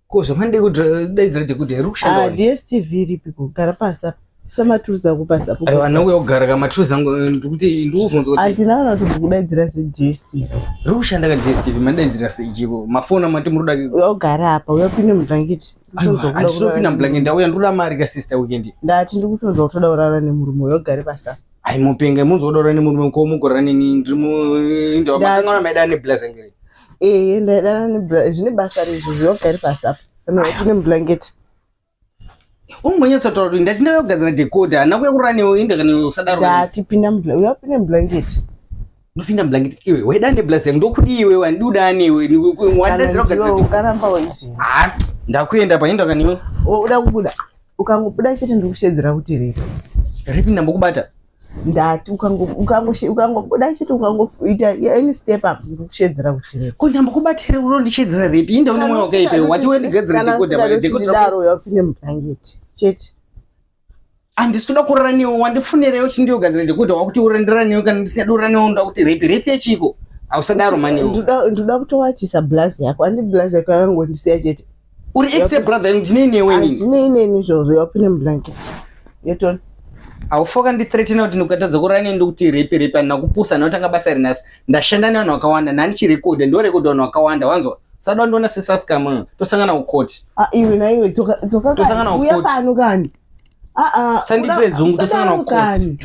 Ko zvamandide kudaidzira kuti here kushanda Ah, DSTV iripi kugara pasi apa. Isa maturuzi ako pasi apo. Aiwa handina kuuya kugara ka maturuzi angu eh, ndikuti ndikubvunza kuti Handina kana kuti kudaidzira zve DSTV. riri kushanda ka DSTV mandidaidzira sei chiko mafoni amati muri kuda Uya ugare apa, uya upinde mublanketi. Aiwa handisi kupinda mublanketi ndauya ndikuda mari ka sister weekend. Ndati ndikutonzwa kutoda kurara nemurume uya ugare pasi apa. Ai mupenga munzi wodora nemurume ko mugorora neni ndiri mu ndava makangana maida neblazer ngere. Eh, ndaidana nebla zvine basa rezvo uya ugare pasi apa. Kana upinde mublanketi. Unongonyatsotaura kuti ndati ndauya kugadzira decoder handina kuuya kurara newe inda kana usadaro. Ndati pinda mublanketi, uya upinde mublanketi. Ndopinda mublanketi iwe waida neblazer yangu ndokudii iwe wandidi kuda newe wandidaidzira kugadzira decoder. Ukaramba waizvi. Ah, ndakuenda pa inda kana iwe. Uda kubuda. Ukangobuda chete ndikushedzera kuti repi. Repi ndambokubata. Ndati ukangobuda chete ukangoita any step up ndikushedzera kuti repi. Ko ndambokubata here unondishedzera repi inda une moyo wakaipa iwe wati wendigadzira decoder pa decoder. Daro yapinde mublanketi chete. Handisi kuda kurara newe wandifunira uchi ndiyo gadzira decoder wakuti urandirara newe kana ndisingadi kurara newe unoda kuti repi repi yechiko. Hausadaro mani iwe. Ndoda kutowachisa blazi yako andi blazi yako yakangondisiya chete. Uri ex brother ndine newe nini? Hazvinei neni izvozvo yapinde mublanketi. Yetoni. Haufoka ndithreatena kuti ndikatadza kurara neni ndokuti repi repi handina kupusa ndinotanga basa rinasi. Ndashanda nevanhu vakawanda ndandichirekodha ndorekodha vanhu vakawanda wanzwa. Usada kundiona sesaskam tosangana kucourt. Ah, iwe naiwe dzoka dzoka Tosangana kani. Uya kucourt. pano kani. Ah ah. Usanditire dzungu, tosangana usadaro kucourt. kani.